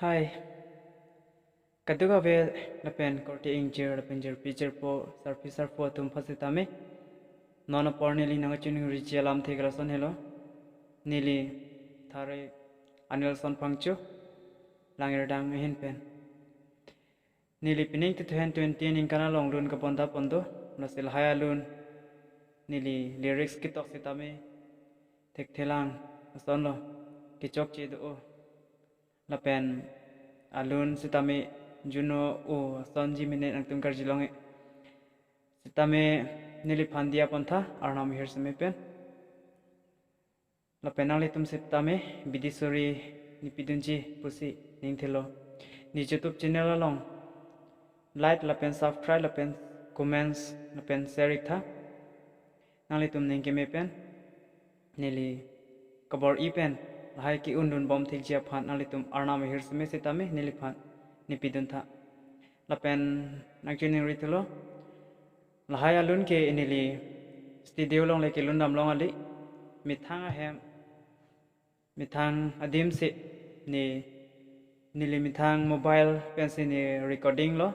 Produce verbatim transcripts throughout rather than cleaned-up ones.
Hai. Kadokave lapen korte ingjir lapen jirpi jirpo sarpi sarpo atum aphan sitame. Non apor neli nangchiningriji alamthe ke lason helo. Neli Thare Anilson Phangcho, Langirdang ahin pen. Neli pining two thousand twenty aningkan along lun kaponta pon do, lasi lahai alun neli lyrics ketok sitame thekthelang asonlo, kechokche do-o. Lapen alun sitame juno-o asonji minute nangtum karjilong-e. Sitame neliphan diya pontha Arnam ahir seme pen. Lapen nanglitum sitame bidi suri nepidunji pusi ningthelo. Ne YouTube channel along like lapen subscribe lapen comments lapen share iktha. Nanglitum ning keme pen neli kabor-i pen lahai ke-undun bom thekji aphan nanglitum Arnam ahir seme sitame neliphan nepiduntha. Lapen nangchiningri thulo. Lahai alun ke neli studio along le kelun damlong kali. Methang ahem, methang adim si ne, neli methang mobile pensi ne recording lo.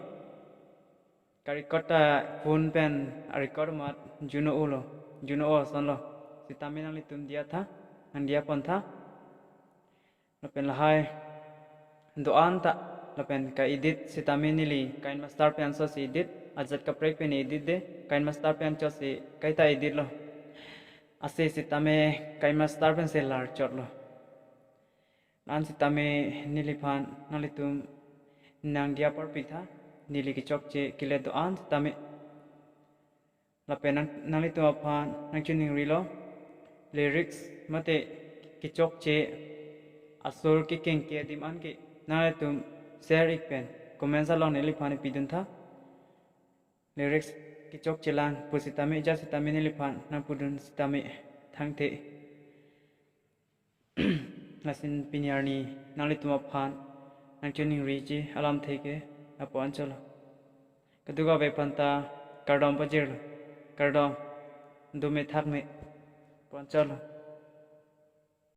Ka-record ta phone pen a-record amat juno-o lo, juno-o asonlo. Sitame nanglitum diya tha, nangdiya pontha. Lapen lahai do-an ta, lapen ka-edit sitame neli KineMaster pen anchotsi edit, ajat kaprek pen edit de, KineMaster pen anchotsi kaita edit lo. Ase sitame KineMaster pensi lar chotlo. An sitame neliphan nanglitum nangdiya parpik tha, neli kechokche kelet do-an sitame. Lapen nang, nanglitum aphan nangchiningrilo, lyrics mate kechokche asur kekengke adim an ke nanglitum share ik pen comments along neliphan nepiduntha. Lyrics kechokche lang pu sitame, ja sitame neliphan nangpudun sitame thangthe. Lason pini arni nanglitum aphan nangchiningriji alamthe ke lapu-an chotlo. Kadokave aphanta kardom pajirlo. Kardom. Dome thakme. Lapu-an chotlo.